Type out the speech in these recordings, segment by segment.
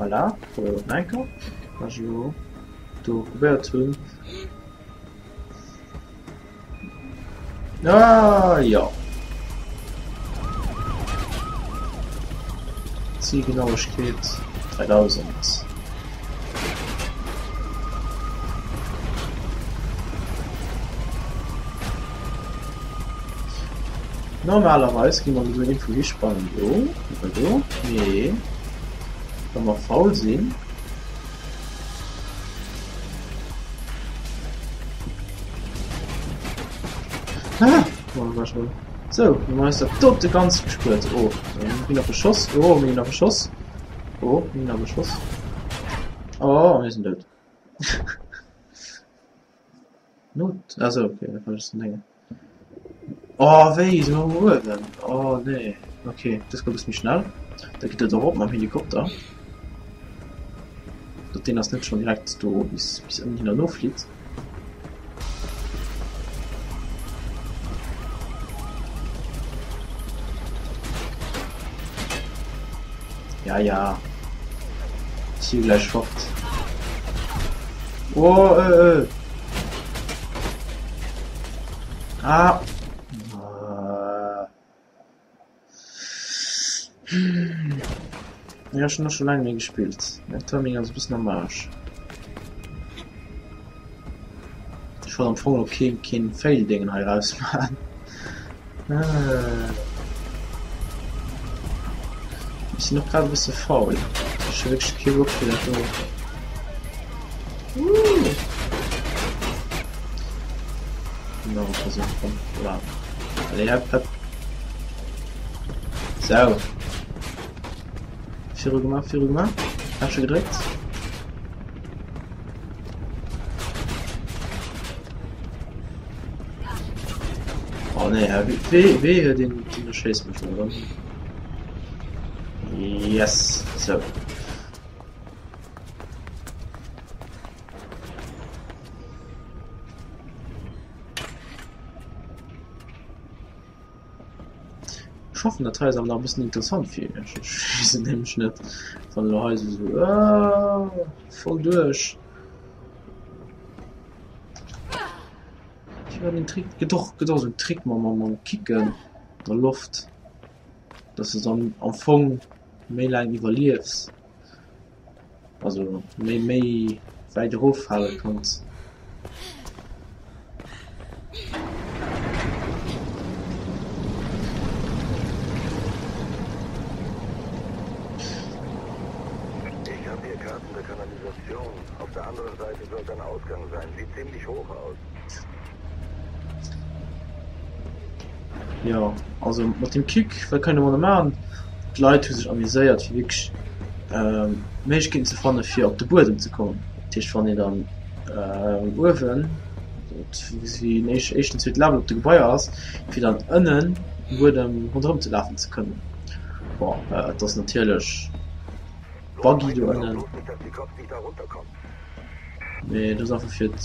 Voilà, probéiere mer et nach eng Kéier. Wat ech elo do probéiert hunn. Ah, jo. Zielgenauigkeet 3000. Normalerweis gi mer do irgendwou hisprangen, do oder do, mee wa mer faul sinn. Ah, oh, war schon. So, nun haben wir uns das tote ganz gespuert. Oh, wir ginn nach beschoss. Oh, wir ginn nach beschoss. Oh, wir ginn nach beschoss. Oh, wir sind tot. Not, also okay, da kann ich denken. Oh, wéi, si mer um uewen? Oh nee, okay, dës gouf e bësse méi schnell. Da geet et erop mam Helikopter. Dat deen ass net schonn direkt do bis bis ënnen hin erno flitt. Ja, ja. Si gläich fort. Oh, äh, äh. Ah. Hm. Ja, ech hunn och scho laang méi gespillt. Mäin Timing ass e bëssen am Arsch. Ech wollt am Fong elo keen, keen Fail-Déngen hei rausmaachen. Ah. Ech sinn och grad e bësse faul. Ech hu wierklech kee Bock fir dat do. Uh. Nach e Versuch, komm. Voilà. Allez, hopp, hopp. So. Viru gemaach, viru gemaach. Knäppche gedréckt. Oh nee, wéi, wéi huet een den erschéisst mech elo erëm. Yes, so. Ech hoffen dat hei ass awer nach e bëssen interessant fir iech. Ech weess et nämlech net, wann elo hei esou ah, voll duerch. Ech war den Trick, gëtt och gëtt och esou en Trick mam mam Kicken der Loft, dass de dann am Fong méi laang iwwerliefs. Also méi méi wäit eroffale kanns. Ich habe hier Karten der Kanalisation. Auf der anderen Seite sollte ein Ausgang sein. Sieht ziemlich hoch aus. Jo, also mat dem Kick, wat kann een domadder maachen? D'Leit hu sech amuséiert fir wierklech Méiglechkeeten ze fanne fir op de Buedem ze kommen. Dat heescht wann een dann uewen, wéi den éischten, zweete Level op de Gebaier ass, fir dann ënnen um Buedem ronderëm ze lafen ze kënnen. Bon, et ass natierlech buggy do ënnen. Mee dat ass einfach fir et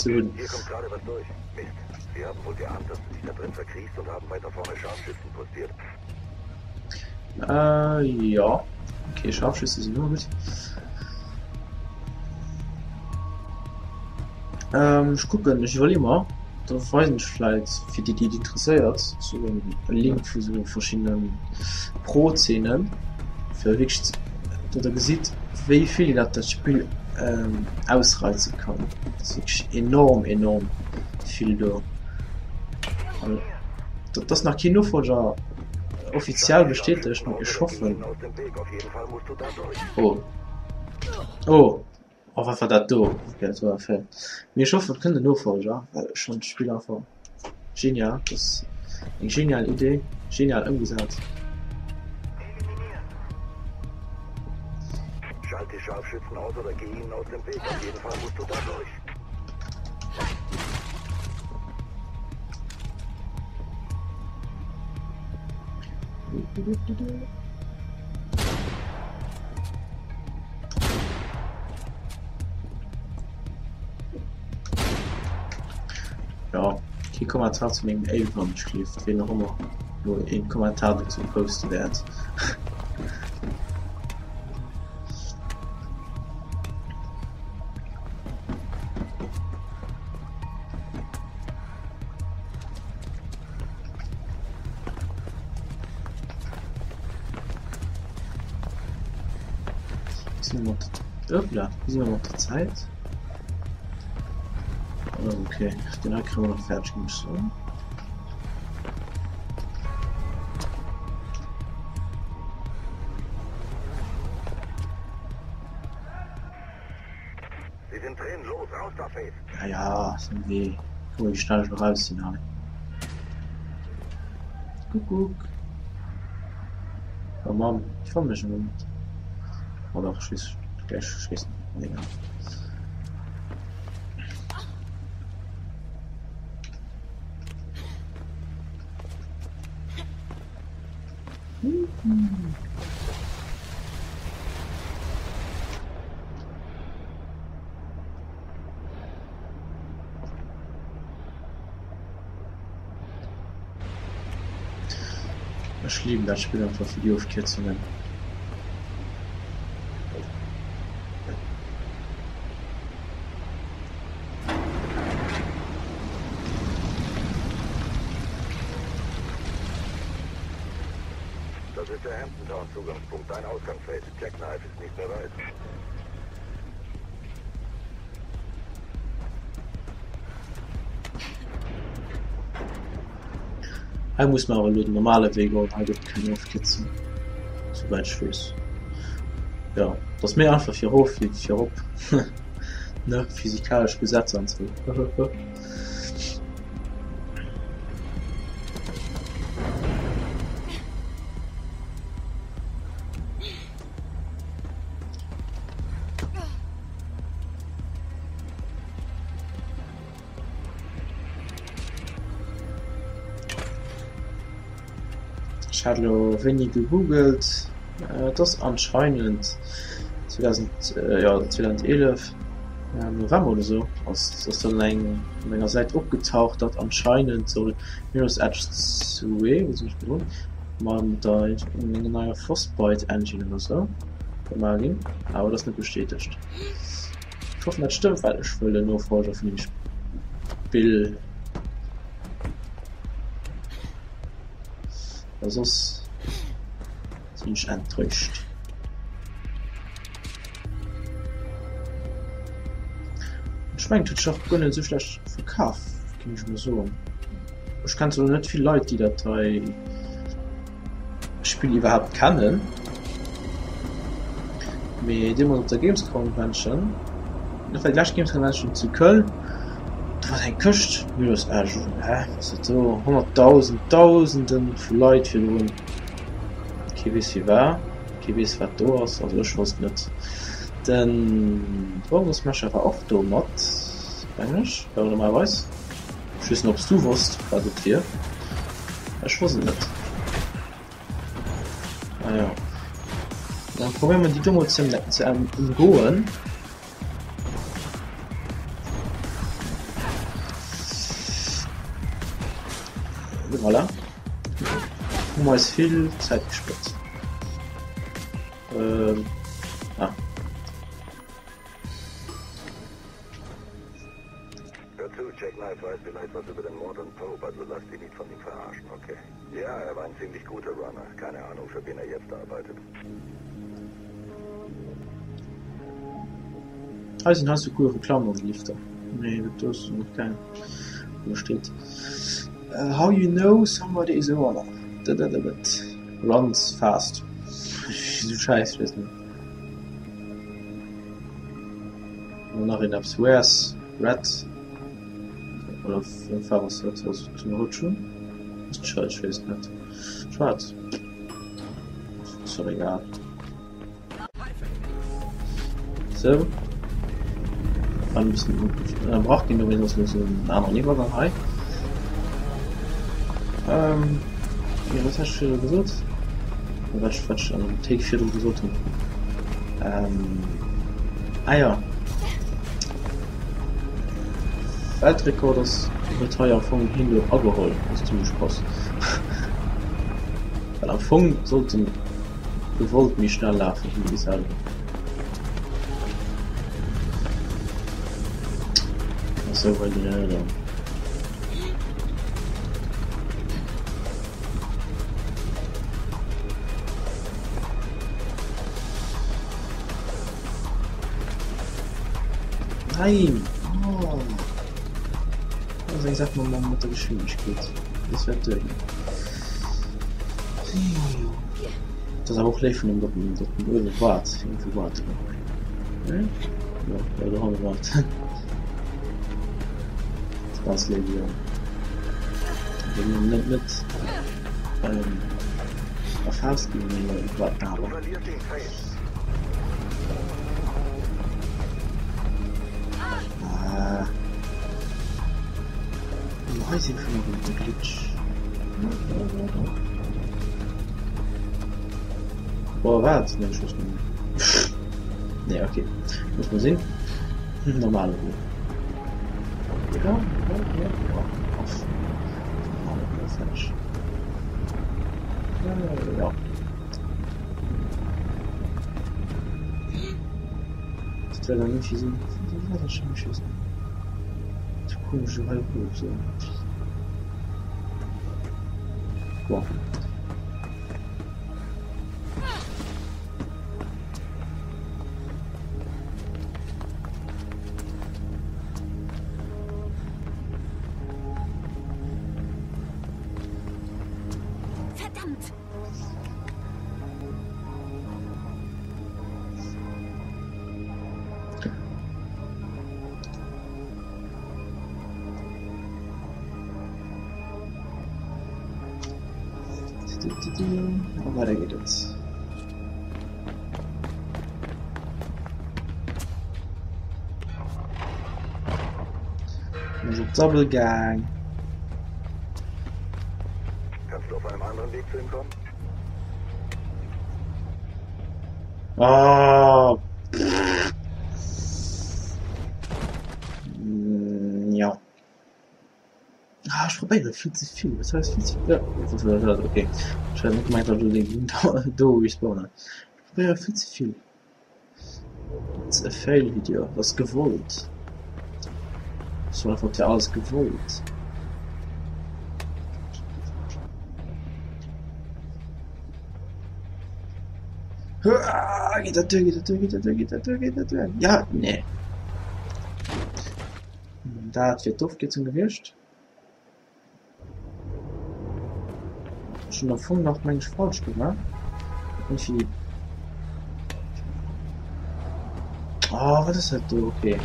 ze hunn. Hier kommt gerade was durch. Mist. Sie haben wohl geahnt, dass du dich da drin verkriechst und haben weiter vorne Scharfschützen postiert. Äh, jo. Okay, Scharfschütze sinn ëmmer gutt. Ähm, ech kucken, ech iwwerleeë mer, da weisen ech vläit fir déi, déi et interesséiert, sou e Link vu sou verschiddene Pro-Zeenen, fir wierklech datt der gesitt, wéi vill dat dat Spill ausreize kann. Dat ass wierklech enorm, enorm vill do. An dat ass nach keen Nofolger offiziell bestätegt, mee ech hoffen. Oh. Oh. Oh, wat war dat do? Okay, dat war e Fail. Mee ech hoffen, et kënnt en Nofolger, well ech fannen d'Spill einfach genial. Dat ass eng genial Idee, genial ëmgesat. Schalt die Scharfschützen aus oder geh ihnen aus dem Weg. Auf jeden Fall musst du da durch. Jo, kee Kommentar zu mengem Aim wann ech gelift, ween och ëmmer lo een Kommentar dozou poste wäert. Si mer mat Hoppla, wéi si mer mat der Zäit? Oh, okay, den hei kréie mer nach fäerdeg, géing ech soen. Sie sind drin, los, raus da, Faith! Ja, ja, ass am Wee. Kuck mol, wéi schnell ech eraus sinn hei. Kuckuck. Oh Mann, ech fannen mech elo net. Oh dach, ech weess, ech weess nach, ma egal. Ech liben dat Spill einfach fir déi Ofkierzungen. Das ist der Hampton Town Zugangspunkt. Dein Ausgang, Faith. Jackknife ist nicht mehr weit. Hei muss mer awer elo den normale Wee goen, hei gëtt et keng Ofkierzung, souwäit ech weess. Jo, et ass méi einfach fir erof wéi fir erop, ne, physikalesch Gesetzer an sou, hehehe. Ech hat elo wéini gegoogelt, et ass anscheinend 2000, jo 2011 am November oder sou ass ass dann eng op enger Säit opgetaucht, datt anscheinend soll Mirror's Edge 2, wou sinn ech virdrun, mat der enger neier Frostbite Engine oder sou gemaach ginn, awer dat ass net bestätegt. Ech hoffen dat stëmmt, well ech wëll en Nofolger vun dem Spill. Well soss sinn ech enttäuscht. Ech mengen et huet sech och guer net esou schlecht verkaf, géing ech mol soen. Ech kennen zwar net vill Leit déi dat hei Spill iwwerhaapt kennen, mee deemools op der Games Convention, dat war déi lescht Games Convention zu Köln, do war eng Këscht, mir hu hä wat ass dat do, honnertdausend, dausende vu Leit virdrun, kee weess wie war, kee weess wat do ass, also ech wosst net. Den Dragon Smasher war och do mat, mengen ech, war normalerweis. Ech weess net obs du wosst wat et wier. Ech wosst et net. Ah ja. Dann probéieren mer déi do mol ze ze ëmgoen. Voilà. Hu mer eis vill Zäit gespuert. Ähm, ah. Hör zu, Jackknife weiß vielleicht was über den Mord an Pope, also lass dich nicht von ihm verarschen, okay? Ja, er war ein ziemlich guter Runner. Keine Ahnung, für wen er jetzt arbeitet. Hei sinn heiansdo cool Reklammen an de Lifter, mee dat do ass nach keng wou steet How you know somebody is a runner, dadadadad runs fast, sou Schäiss, weess net. An nach een eppes wears red oder wéi eng Faarf ass dat? Ass et rout schonn? Ass et ech weess et net. Schwaarz? Ass och egal. Sou. War e bëssen ënnerbrach ginn, dowéinst ass elo sou en aneren Iwwergang hei. Jo, wat hat ech virdru gesot? Wat ech, wat ech an dem Take virdru gesot hunn. Ah jo. Weltrekord ass, huet hei am Fong hien elo ageholl, ass zimmlech krass. Well am Fong sollt en gewollt méi schnell lafen wéi hie selwer. Sou wei den Elder. Time! Oh. Dat ass eng Saach mam, mat der Geschwindegkeet. Dat wäert duerginn. Dat ass awer och léif vun him, datt en, datt en uewe waart. Iergendwou waart en. Ne? Jo, jo, dohanne waart en. Dat ass ganz léif, jo. Deen net, net ähm, erfaasst ginn, mee waart Du awer. verlierst ihn, Faith. Ah. Hei sinn vun der de Glitch. Boah, wat? Nee, ich muss Nee, okay. Muss man sehen. Normale Weg. Ja, ja, ja, ja. Off. Normale Weg, fertig. Ja, ja. Dat wär dann irgendwie so, wat war dat schon irgendwie so, so komisch so halb so. Boah. Verdammt! A weider geet et. Op Doppelgang. Kannst du auf einem anderen Weg zu ihm kommen? Oh. Mm, ja. Ah, ich probiere viel zu viel. Was heißt viel zu viel? Ja, das war das, okay. Ich habe nicht gemeint, dass du den do respawnen. Ich probiere viel zu viel. Das ist ein Fail-Video. Das ist gewollt. Das war einfach alles gewollt. Ah, geht dat duer, geht dat duer, geht dat duer, geht dat duer, geht dat duer. Ja, nee. Dat wier d'Ofkierzung gewiescht. Ech hunn am Fong nach meng ech falsch gemaach. Irgendwie. Oh, wat ass dat do? Okay.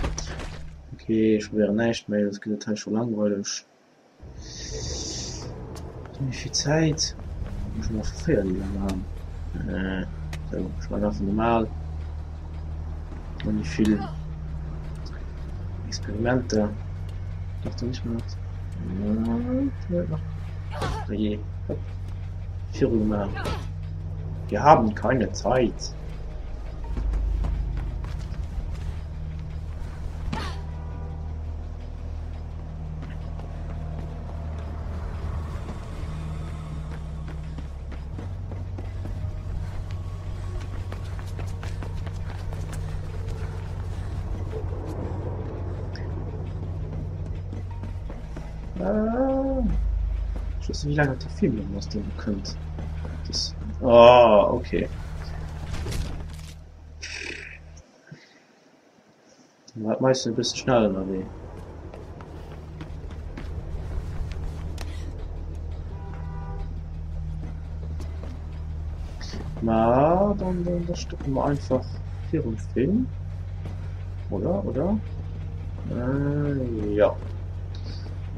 Okay, ech probéieren näischt méi, dat gëtt hei scho langweileg. Méi vill Zäit. Muss ech mol verféiert déi lang han. Äh, sou, ech man einfach normal. Ouni vill Experimenter. Dach do nicht mehr. Nach. Oje, hopp. Viru gemaach. Wir haben keine Zeit. Ah. Ich weiß nicht, wie lange der Film noch aus dem könnt. Das. Oh, okay. War meistens e bësse schnell ënnerwee. Ma dann, dann, da stoppen wir einfach virum Film. Oder, oder? Äh, ja.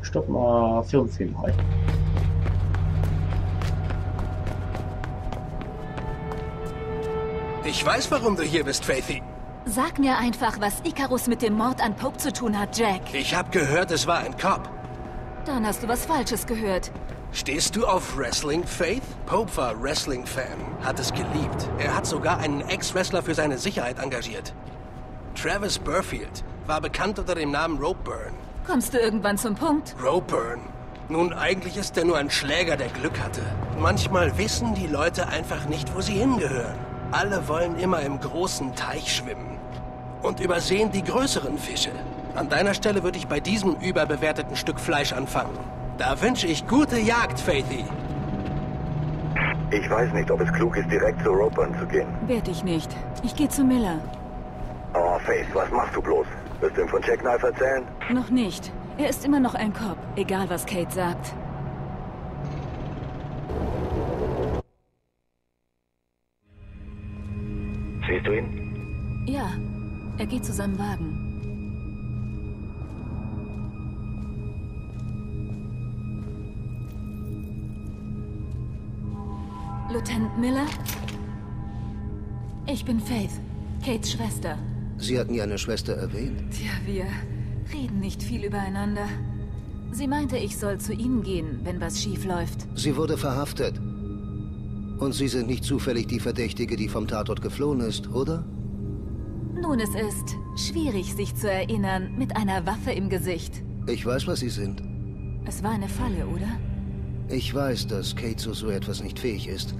Stoppen wir virum Film hei. Ich weiß, warum du hier bist, Faithy. Sag mir einfach, was Icarus mit dem Mord an Pope zu tun hat, Jack. Ich habe gehört, es war ein Cop. Dann hast du was Falsches gehört. Stehst du auf Wrestling, Faith? Pope war Wrestling-Fan, hat es geliebt. Er hat sogar einen Ex-Wrestler für seine Sicherheit engagiert. Travis Burfield war bekannt unter dem Namen Ropeburn. Kommst du irgendwann zum Punkt? Ropeburn. Nun, eigentlich ist er nur ein Schläger, der Glück hatte. Manchmal wissen die Leute einfach nicht, wo sie hingehören. Alle wollen immer im großen Teich schwimmen und übersehen die größeren Fische. An deiner Stelle würde ich bei diesem überbewerteten Stück Fleisch anfangen. Da wünsche ich gute Jagd, Faithy. Ich weiß nicht, ob es klug ist, direkt zu Ropeburn zu gehen. Werd ich nicht. Ich gehe zu Miller. Oh, Faith, was machst du bloß? Wirst du ihm von Jackknife erzählen? Noch nicht. Er ist immer noch ein Cop, egal was Kate sagt. Siehst du ihn? Ja, er geht zu seinem Wagen. Lieutenant Miller? Ich bin Faith, Kates Schwester. Sie hatten ja eine Schwester erwähnt. Tja, wir reden nicht viel übereinander. Sie meinte, ich soll zu Ihnen gehen, wenn was schief läuft. Sie wurde verhaftet. Und Sie sind nicht zufällig die Verdächtige, die vom Tatort geflohen ist, oder? Nun, es ist schwierig, sich zu erinnern, mit einer Waffe im Gesicht. Ich weiß, was Sie sind. Es war eine Falle, oder? Ich weiß, dass Kate zu so etwas nicht fähig ist.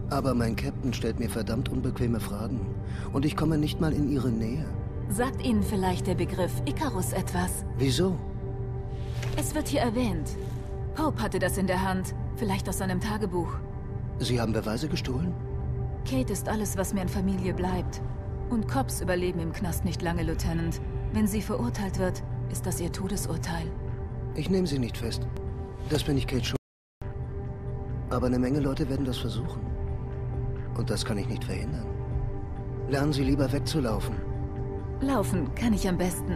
Aber mein Captain stellt mir verdammt unbequeme Fragen. Und ich komme nicht mal in ihre Nähe. Sagt Ihnen vielleicht der Begriff Icarus etwas? Wieso? Es wird hier erwähnt. Pope hatte das in der Hand, vielleicht aus seinem Tagebuch. Sie haben Beweise gestohlen? Kate ist alles, was mir an Familie bleibt. Und Cops überleben im Knast nicht lange, Lieutenant. Wenn sie verurteilt wird, ist das ihr Todesurteil. Ich nehme sie nicht fest. Das bin ich Kate schon. Aber eine Menge Leute werden das versuchen. Und das kann ich nicht verhindern. Lernen Sie lieber wegzulaufen. Laufen kann ich am besten.